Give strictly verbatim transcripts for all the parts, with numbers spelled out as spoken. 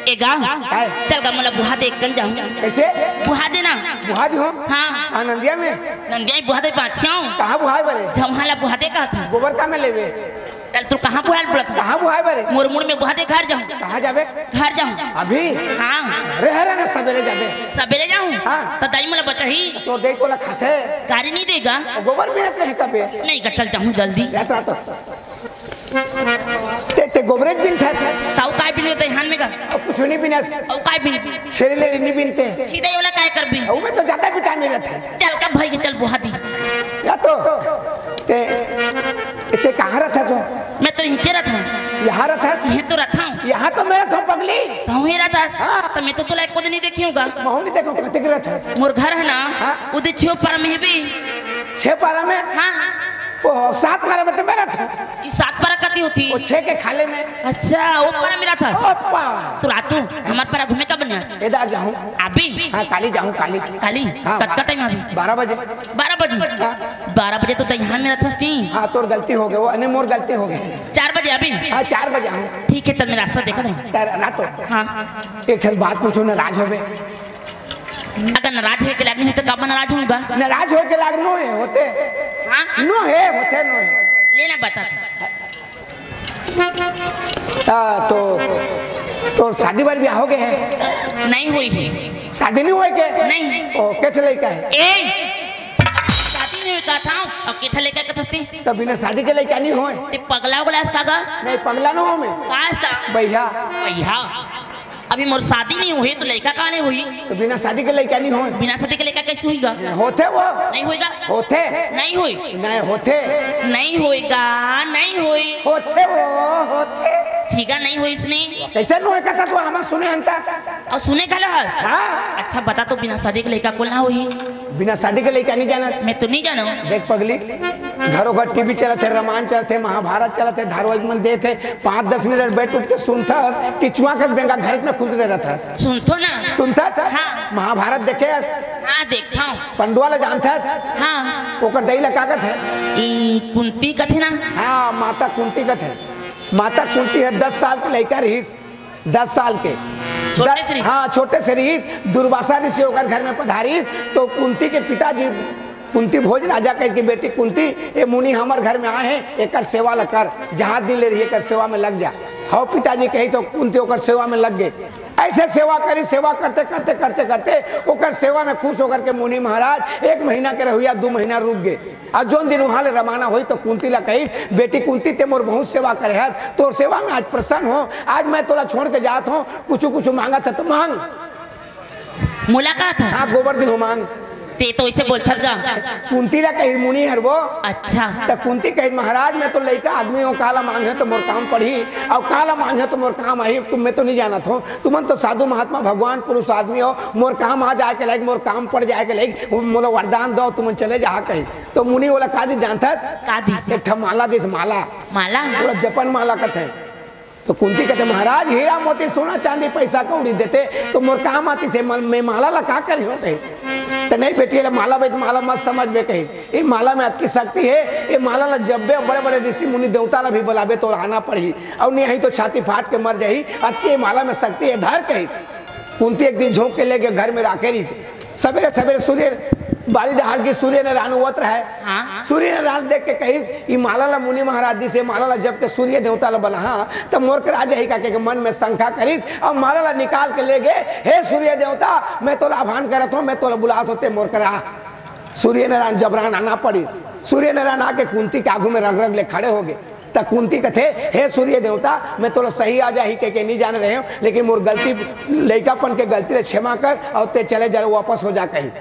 ए गा, काय? चल गा, मोला बुहा दे, एक कन जाऊं। कैसे? बुहा दे ना। बुहा दी हो? हाँ। हाँ, नंदिया में? नंदिया में बुहा दे, पाछियाऊं। कहाँ बुहाय बरे? झमहा ला बुहा दे, कहा था। गोबर का में लेवे? चल, तू कहाँ बुहाय बोलत है? कहाँ बुहाय बरे? मोर मुड़ में बुहा दे, घर जाऊं। कहाँ जाबे? घर जाऊं। अभी? हाँ। अरे, हरे ना, सवेरे जाबे। सवेरे जाऊं? हाँ। तो दाई मोला बचाही। तोर दाई तोला खाथे। गारी नहीं देगा। गोबर बिनत रहे तबे। नहीं गा, चल जाऊं जल्दी। रहता तो। ते, ते गोबरेज बिनथस। ताऊ काय बिन होते हान में का? अब कुछ नहीं बिनस। अब काय बिन? छेरी ले नहीं बिनते। सीधे ये वाला काय कर बिन? अब मैं तो ज्यादा विटामिन रहता है। चल का भाई के चल बुहा दी। या तो ते, ते कहाँ रहता जो? मैं तो हिंचे रहता हूँ। यहाँ रहता है? ये तो रहता हूँ। यहाँ तो मैं रहता हूँ पगली। तो ही रहता है। हाँ। तो मैं तो तुला एक दिन नहीं देखी हूँ गा। महू नहीं देखो, कतिक रहता है? मोर घर है ना, हाँ। उधर छियो पारा में है भी। छह पारा में? हाँ। ओ, सात पारा में तो मैं रहता हूँ। ई सात पारा कती होती? वो छह के खाले में। अच्छा, वो पारा में रहता। ओप्पा। तो रातू, हमार पारा घूमे का बनिया? एदा जाऊँ। अभी? हाँ, काली जाऊँ, काली। काली? हाँ, कतका बा-, टाइम अभी? बारह बजे। बारह बजे? हाँ। बारह बजे तो दहियान में रहता थी। हाँ, तोर गलती हो गए, वो अने मोर गलती हो गए। चार बजे अभी? हाँ, चार बजे आऊँ। ठीक है, तब मैं रास्ता देखा था। तर-, रातू। हाँ। एक ठन बात पूछो, नाराज होबे। अगर नाराज होए के लाग नहीं होते, कब नाराज होऊंगा? नाराज होए के लाग नो है, होते। हाँ? नो है, होते नो है। लेना बता। आ, तो, तो शादी बार ब्याह हो गए है? नहीं हुई है। शादी नहीं हुई के? नहीं। ओ, के ठे लइका है? ए! शादी नहीं हुई का था, और के ठे लइका के थस्ती? तो बिना शादी के लइका नहीं होए। ते पगला उगला है का गा? नहीं, पगला ना हो मैं। का था? भैया। भैया। अभी मोर शादी नहीं हुई तो लइका कहाँ ले हुई? तो बिना शादी के लइका नहीं होए। बिना शादी के लइका कैसे हुईगा? होते वो। नहीं हुईगा। होते। नहीं हुई। नहीं होते। नहीं हुईगा, नहीं हुई। होते वो, होते। ठीक है, नहीं हुई इसने। कैसे नहीं होए कहता तो हम सुने हंता। और सुने गलत? हाँ। अच्छा बता तो बिना शादी के लइका को ना हुई? बिना शादी के लइका नहीं जाना। मैं तो नहीं जाना। देख पगली, घरों घर टीवी चलत है, रामायण चलत है, महाभारत चलत है, धारावाहिक मन देत है, पाँच दस मिनट बैठ उठ के सुनथस कि चुहा के बेंगा घर में खुश रह रहथस। सुनथो ना। सुनथस? हाँ। महाभारत देखे हस? हाँ, देखता हूँ। पंडुआ ला जानथस? हाँ। ओकर दई ला का कथे? ई कुंती कथे ना? हाँ, माता कुंती कथे। माता कुंती है, दस साल के लइका रहिस, दस साल के। छोटे से रहिस? हाँ, छोटे से रहिस। दुर्वासा ऋषि ओकर घर में पधारिस, तो कुंती के पिताजी कुंती भोज राजा कहिस कि बेटी कुंती, ये मुनि हमर घर में आए हैं, एकर सेवा ल कर। जहाँ दिन ले रही एकर सेवा में लग जा। हव पिताजी कहिस तो कुंती ओकर सेवा में लग गए। ऐसे सेवा करी, सेवा करते करते करते करते ओकर सेवा में खुश होकर के मुनि महाराज एक महीना के रहुइया दू महीना रुक गए। अउ जोन दिन उहाँ ले रवाना होइस तो कुंती ला कहिस, बेटी कुंती, ते मोर बहुत सेवा करे हस, तोर सेवा में आज प्रसन्न हों, आज मैं तोला छोड़ के जात हों, कुछु कुछु मांगत हस तो मांग। मुलाकात है? हाँ, गोबर दिहूँ मांग। ते तो ऐसे बोलथस गा। कुंती ला कहिस मुनि हर वो। अच्छा। त कुंती कहिस, महाराज, मैं तो लइका आदमी हों, काला मांगेंव तो मोर काम पड़ही, अउ काला मांगेंव तो मोर काम आही, तुम, मैं तो नहीं जानत हों, तुमन तो साधु महात्मा भगवान पुरुष आदमी हो, मोर काम आ जाए के लायक, मोर काम पड़ जाए के लायक, मोला वरदान दव, तुमन चले जाहा कहिस। तो मुनि ओला का दिस जानथस? का दिस? एक ठा माला दिस, माला। माला? ओला जपन माला कथे। तो कुंती कथे, महाराज, हीरा मोती सोना चांदी पैसा कौड़ी देते तो मोर काम आतिस, मैं माला ला का करिहूँ कहिस। त नहीं बेटी, एला माला बे, माला मत समझबे कहिस। ए माला में अतकी शक्ति हे, ए माला ला जपबे, बड़े बड़े ऋषि मुनि देवता ला भी बलाबे तो आना पड़ही, अउ नहीं आही तो छाती फाट के मर जाही। अतकी ए माला में शक्ति हे, धर कहिस। कुंती एक दिन झोंक के लेके घर में राखे रहिस। सबेरे सबेरे सूर्य, बारी डहार के सूर्य नारायण होवत रहय। हाँ। सूर्य नारायण देख के कहिस, "ई माला ला मुनि महाराज दिस हे, माला ला जप के सूर्य देवता ला बलाहूँ, त मोर करा जाही," का के मन में शंका करिस, अउ माला ला निकाल के ले गे, "हे सूर्य देवता, मैं तोला आह्वान करत हों, मैं तोला बुलात हों, ते मोर करा।" सूर्य नारायण जबरन आना पड़िस। सूर्य नारायण आके कुंती के आगू में रग रग ले खड़े हो गे। त कुंती कथे, "हे सूर्य देवता, मैं तोला सही आ जाही कहिके नहीं जाने रहेंव, लेकिन मोर गलती, लइकापन के गलती ला क्षमा कर अउ ते चले जा, वापस हो जा," कहिस।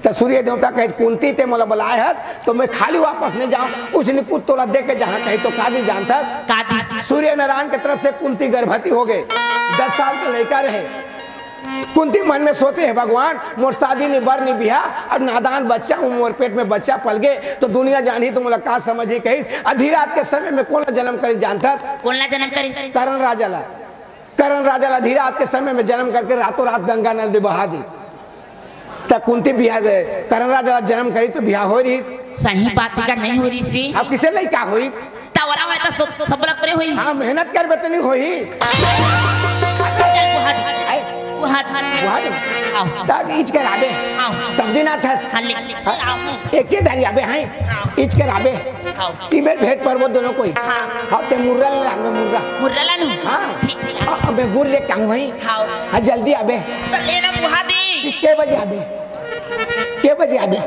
त सूर्य देवता कहिस, "कुंती, ते मोला बलाए हस, तो मैं खाली वापस नहीं जाहूँ, कुछ नहीं कुछ तोला दे के जाहूँ," कहिस। तो का दिस जानथस? का दिस? सूर्य नारायण के तरफ से कुंती गर्भवती हो गे, दस साल के लइका रहे। कुंती मन में सोचे, "हे भगवान, मोर शादी नी, बर नी, बिहा, अउ नादान बच्चा हूँ, मोर पेट में बच्चा पलगे, त दुनिया जानही त मोला का समझही," कहिस। आधी रात के समय में कोन ला जनम करिस जानथस? कोन ला जनम करिस? करण राजा ला। करण राजा ला आधी रात के समय में जनम करके रातों रात गंगा नदी बहा दी। त कुंती बिहा से करण राजा ला जनम करी त बिहा होय रहिस। सही बात हे का, नहीं होय रहिस? अब किसे लइका होइस? त ओला होय त सब, सब लग करे होही। हाँ, मेहनत करबे त नहीं होही। चल, वो हाथ। आय। वो हाथ। वो हाथ। आओ। त इच कर आबे। आओ। सब दिन आथस। हाँ, ले। हाँ। आओ। एके दारी आबे, हाँ। हाँ। इच कर आबे। हाँ। तीन बेर भेंट परबो दोनों कोई। हाँ। हाँ, ते मुर्रा ले लानबे, मुर्रा। मुर्रा लानहूँ? हाँ। ठीक, ठीक। हाँ, अबे गुर ले के आहूँ, हाँ। हाँ। हाँ, जल्दी आबे। त लेना बुहा दे। के बजे आबे? के बजे आबे?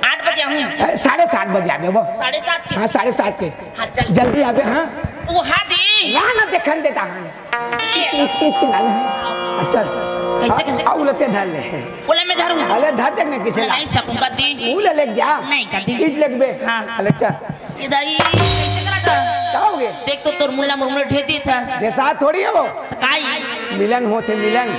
आठ बजे आहूँ। ए, साढ़े सात बजे आबे वो। साढ़े सात के? हाँ, साढ़े सात के। हाँ, चल। जल्दी आबे, हाँ। बुहा दे। ना, ना, देखन देता, हाँ। इच, इच, इच के लाने हैं। अच्छा। कैसे, कैसे? आ, आ, उलटे धर ले। ओला मैं धरूँ? अले धर देख ना किसे ला। नहीं सकूँ कदी। ऊ ले लेके जा। नहीं कदी। इच लेके बे। हाँ। अले चल। ए दाई, कैसे करत हस? का हो गे? देख तो तोर मुल्ला मुरमुरे ढेर देत हे। ढेर साथ थोड़ी हे वो। त काई? मिलन होथे, मिलन।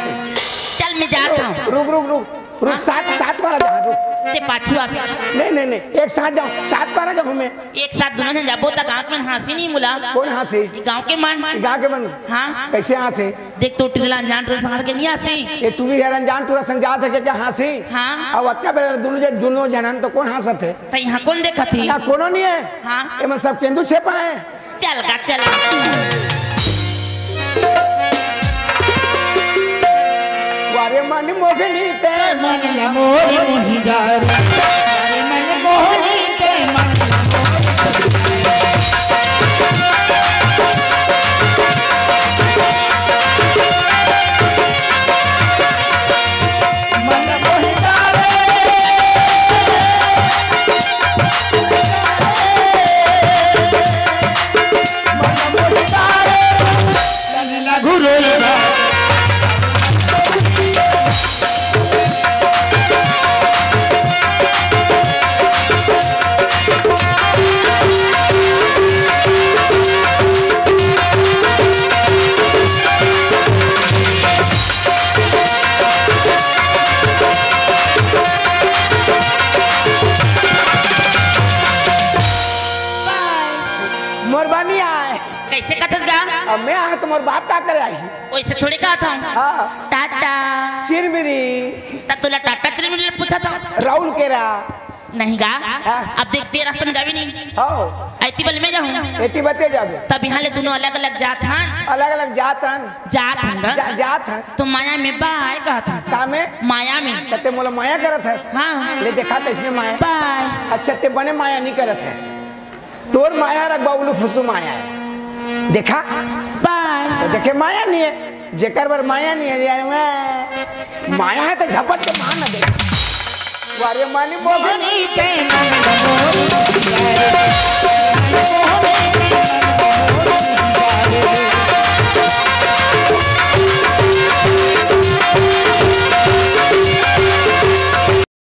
चल, मैं जात हूँ। रुक, रुक, रुक, रुक। हाँ? सात, सात बार आ जा, रुक। ते पाछू आ। नहीं, नहीं, नहीं, एक साथ जाओ, सात बार आ जाऊँ मैं। एक साथ दुनों झन जाबो त गाँव के मन हाँसी नहीं मुला। कोन हाँसी? ये गाँव के मन। ये गाँव के मन। हाँ। कैसे हाँसी? देख तो टिरला अनजान टूरा संग के नहीं हाँसी। ये टूरी हर अनजान टूरा संग जात हे के का हाँसी? हाँ। अब अतका बेरा दुनों जन, दुनों झन हन त कोन हाँसत हे? त यहाँ कोन देखत हे? यहाँ कोनो नहीं हे। हाँ। ये मन सब केंदू छेपा हे। चल गा, चल। वारे मन मोहनी ते मन मोहनी डारी। वारे मन मोहनी ते मन मोर बनी आय। कैसे कथस गा? अब मैं आहूँ त मोर बाप का करे आही? वैसे थोड़ी कहत हूँ। हाँ। टाटा। चिरमिरी। त तोला टाटा चिरमिरी पूछत हूँ। राहुल केरा। नहीं गा। हाँ। अब देख, ते रास्ता में जाबे नहीं। हाँ। एती बले मैं जाहूँ। एती बले ते जाबे। तब यहाँ ले दुनों अलग-अलग जात हन। अलग-अलग जात हन। जात हन गा। जा-, जात हन। त माया में बाय कहत हन। का में? माया में। त ते मोला माया करत हस? हाँ। ले देखा त इसने माया। बाय। अच्छा, ते बने माया नहीं करत हस। तोर माया हर बबलू फुसू माया हे। देखा? बाय। त देखे माया नहीं हे। जेकर बर माया नहीं हे यार, मैं माया हे त झपट के मार ना दे। वारे मानी मोहनी के मन मोहनी।